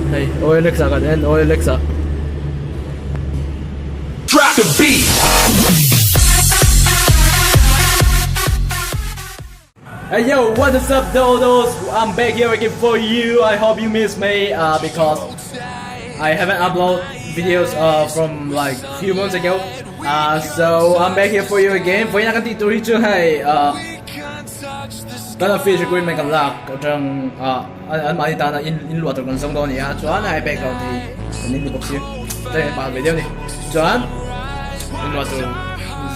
Hei OLX ah kan en OLX ah. Drop the beat. Hey yo, what is up dodos? I'm back here again for you. I hope you miss me uh, because I haven't uploaded videos uh, from like few months ago. Uh, so I'm back here for you again. Vawiin a kan tih tur hi chu hei uh, kan office recruitment kan lak atang uh, an mahni tana in in luah tur kan zawng dawn a ni a chuan hei background hi kan in ni bawk si chuan in pah ve deuh a ni chuan in luah tur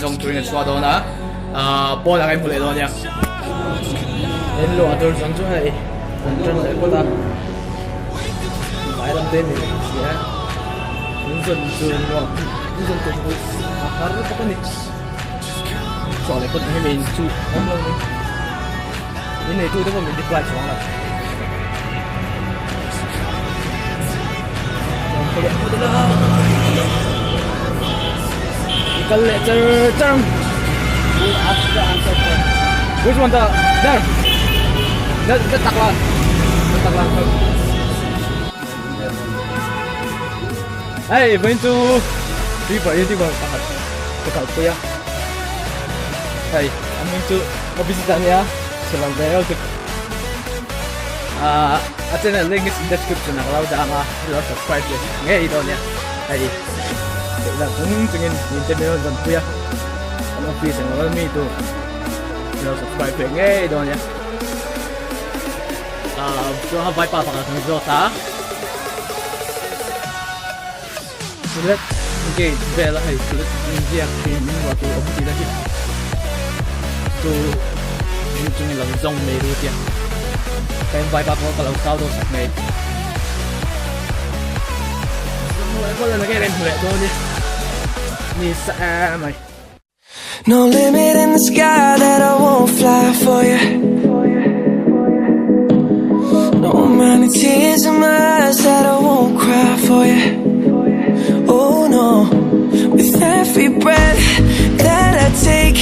zawng turin kan chhuah dawn a uh, pawn ah kan hmu leh dawn a nia in luah tur zawng chu hei kan tan leh phawt a vai lam te ni si a in zawn chu nuam in zawn tur chu a har lutuk a ni chhuah leh phawt ang hi min chu awm lo ni in neitu te pawh min reply chuang lo kal leh char char which one the there the the takla the takla Hey, vawiin chu River YouTuber pakhat ka kalpui a. Hei, an hming chu ka busy ta ania, chhe lo ve reuh tuk. Ah, a channel link is in description ah ka lo dah ang a, i lo subscribe leh ngei dawn nia. Hei, beih lah chung chungin min te min rawn zawnpui a, kan office ang lo mi tur i lo subscribe leh ngei dawn nia. Ah, chuan a vaipa pakhat kan zawt a. Toilet gate vel a hei toilet inziak thin in ruah tur awm tih na hi chu in chung in lo zawng mai ru tia ka in vaipa pawh ka lo kau dawn sak mai. Ni sa em mai. No limit in the sky that I won't fly for you. No amount of tears in my eyes that I won't cry for you. Oh no, with every breath that I take,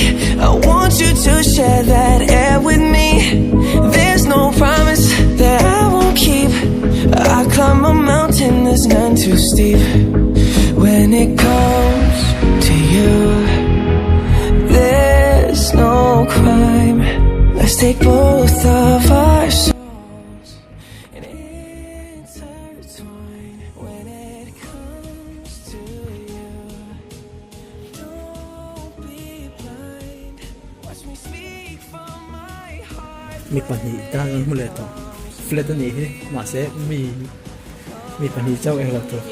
I want you to share that air with me. There's no promise that I won't keep. I climb a mountain that's none too steep. When it comes to you, there's no crime. Let's take both of our souls and intertwine. When it comes to you, don't be blind. Watch me speak from my heart. Mi pahnih tan an hmu leh tawh flat a nih hi mahse mi Mi pahnih chauh englo tur.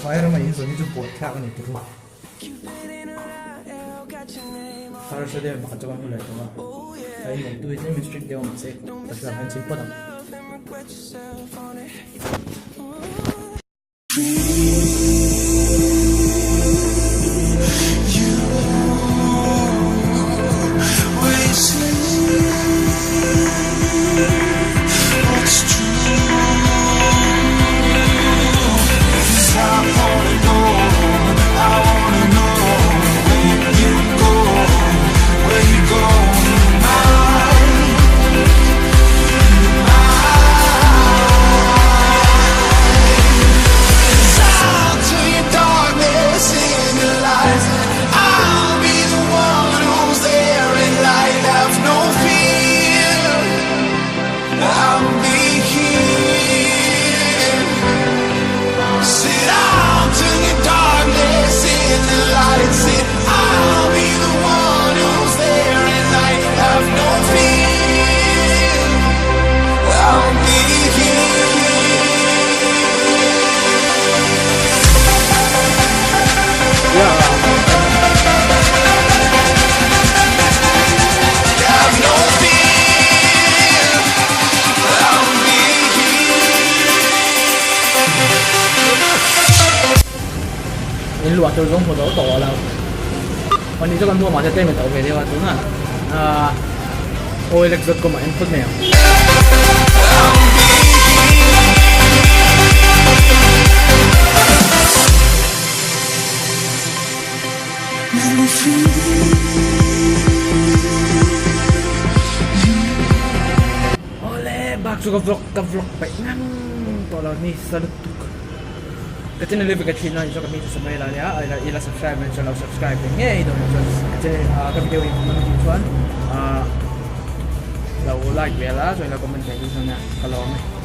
Vai rama in zawn hi chu buai thlak a ni turu. Har se deuh pakhat chu kan hmu leh tawh a. A in nei tu hi tlem in strict deuh a mahse ka hriat ang hian chin phawt ang. In luah tur zawng hmu zo tawh lo. Pahnih chu kan hmu a mahse tlem in to ve deuh a tunah ahh OLX dot com ah en phawt mai ang. chu ka vlog ka vlog peih ngang tawh lo ni sa lutuk. Ka channel hi ka thin a inchuan ka hming chu Samuel a nia i la subscribe mai chuan lo subscribe ve ngei dawn ah chuan ka channel ah ka video hi hmuhnawm tih chuan ah lo like ve la chuan lo comment ve duh chuan nia ka lawm e.